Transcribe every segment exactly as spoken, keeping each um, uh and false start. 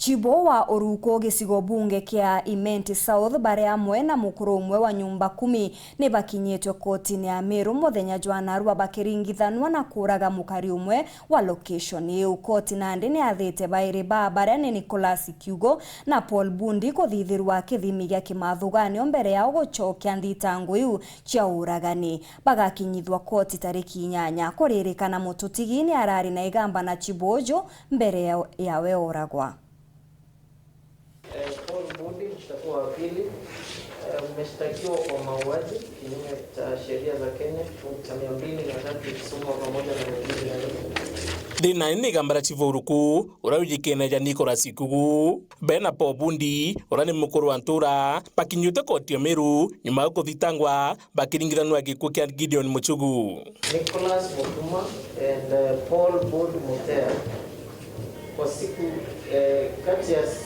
Chibo wa Uruku gicigo bunge kia Imenti South bari amwe na mukuru umwe wa nyumba kumi ni bakinyitwe kotini ya Meru muthenya jwa narua bakiringithanua na kuuraga mukari umwe wa location iu. Koti nandi ni yathite bairi ba baria ni Nicholas Kiugo na Paul Bundi kuthithirwa kithimi gia kimathuganio mbere yao gucokia nthitango iu cia uragani. Bagakinyithua koti tariki inyanya. Kuririkana, mututigi ni arari na igamba na chibo uju mbere ya, yawe oragwa. Eh, Paul Bundi, mshtakiwa wa pili, eh, mmeshtakiwa kwa mauaji kinyume cha sheria za Kenya, kifungu cha mia mbili na tatu ikisomwa pamoja na mia mbili na nne. Thina ni igamba ria chibo Uruku, uria wijikene ja Nicholas Kiugo. Be na Paul Bundi, uria ni mukuru wa ntura, bakinyite koti ya Meru nyuma ya kuthitangwa bakiringithanua gikuu kia Gideon Muchugu. Nicholas Mutuma and, eh, Paul Bud Mutea kwa siku, eh, kati ya s-,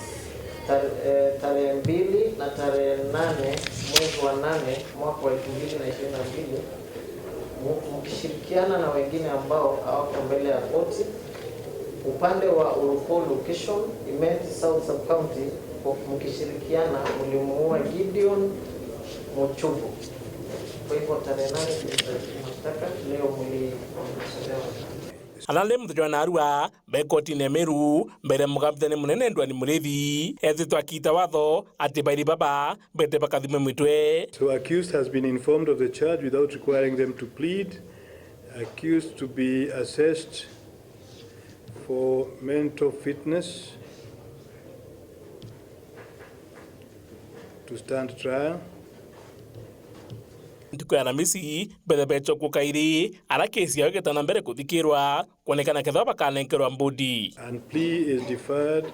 tar-, eh, tarehe mbili na tarehe nane mwezi wa nane mwaka wa elfu mbili na ishirini na mbili, mu-, mkishirikiana na wengine ambao hawako mbele ya koti, upande wa Uruku location, Imenti South Sub-County, kwa mkishirikiana mlimuua Gideon Muchugu. Kwa hivyo tarehe nane tulisaini mashtaka, leo mliondolewa. Ana ni muthenya wa narua be kotini ya Meru mbere ya mugambithania munene Edward Murithi ethitwe akiita watho ati bairi baba bete bakathimwe mitwe. So accused has been informed of the charge without requiring them to plead. Accused to be assessed for mental fitness to stand trial. Ntuku ya Aramisi, bethe becokua kairi, ara kesi yao igeta na mbere kuthikirwa, kwonekana kethwa bakanenkerwa mbudi. And plea is deferred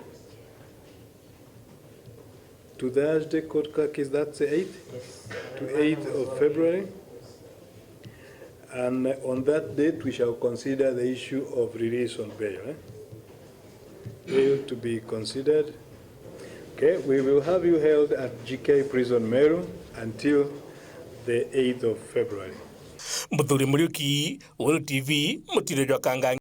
to Thursday, court clerk, is that the eighth? To eighth of February. And on that date, we shall consider the issue of release on bail, eh? Bail to be considered. Okay, we will have you held at G K Prison Meru until the eighth of February. Muthuri Muriuki, Weru T V, Mutiro jwa Kangangi.